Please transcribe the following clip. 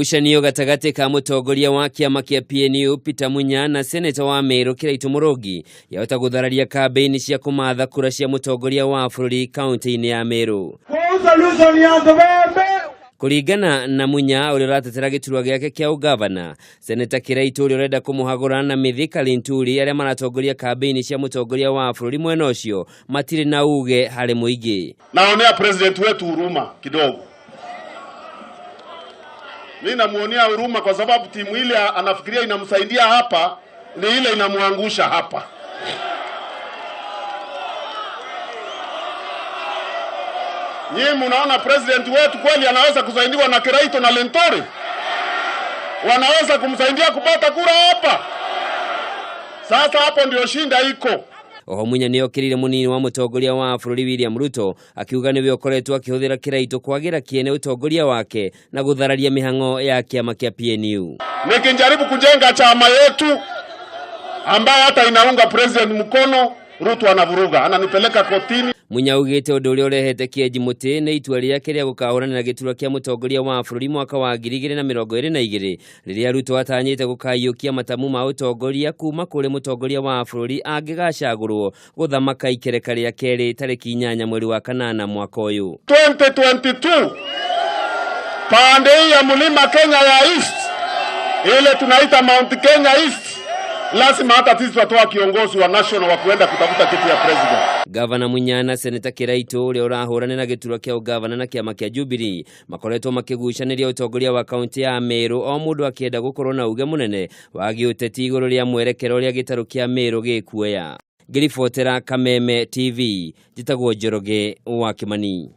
Ngucanio gatagatĩ ka mũtongoria wa kĩama kĩa PNU Peter Munya na seneta wa Meru Kiraitu Mũrũngi yahota gũthararia kambĩini cia kũmatha kura cia mũtongoria wa bũrũri kaunti-inĩ ya Meru. Kũringana na Munya ũrĩa ũratetera gĩturwa gĩake kĩa ũgavana, seneta Kiraitu ũrĩa ũrenda kũmũhagũra na Mithika Linturi arĩa maratongoria kambĩini cia mũtongoria wa bũrũri mwena ũcio matirĩ na uge harĩ mũingĩ. Naonea president wetu huruma kidogo. Mi namuonea huruma kwa sababu timu ile anafikiria inamsaidia hapa ni ile inamwangusha hapa. Nyinyi munaona president wetu kweli anaweza kusaidiwa na Kiraito na Lentori? Wanaweza kumsaidia kupata kura hapa? Sasa hapo ndio shinda iko. Oho Munya nĩ okĩrĩire mũnini wa mũtongoria wa bũrũri William Ruto akiuga nĩwe ũkoretwo akĩhũthĩra Kiraitũ kwagĩra kĩene ũtongoria wake na gũthararia mĩhang'o ya kĩama kĩa PNU. Nikijaribu kujenga chama yetu ambayo hata inaunga president mkono, Ruto anavuruga, ananipeleka kotini. Munya augĩte ũndũ ũrĩa ũrehete kĩenji mũtĩ nĩ itua rĩake rĩa gũkahũranĩra gĩturwa kĩa mũtongoria wa bũrũri mwaka wa 2022 rĩrĩa Ruto atanyĩte gũkaiyũkia matamu ma ũtongoria kuma kũrĩ mũtongoria wa bũrũri angĩgacagũrwo gũthamaka ikereka rĩa kerĩ tarĩki 8 mweri wa kanana mwaka ũyũ. 2022 pande hii ya mlima Kenya ya East, ile tunaita Mount Kenya East, lazima hata sisi tutatoa kiongozi wa national wa kuenda kutafuta kiti ya president. Gavana Munya na Seneta Kiraitu ũrĩa ũrahũranĩra gĩturwa kĩa ũgavana na kĩama kĩa Jubilee makoretwo makĩgucanĩria ũtongoria wa kaunti ya Meru o mũndũ akĩenda gũkorwo na uge mũnene wa gĩũteti igũrũ rĩa mwerekero ũrĩa gĩtarũ kĩa Meru gĩkuoya. Ngĩribotera Kameme TV, njĩtagwo Njoroge wa Kimani.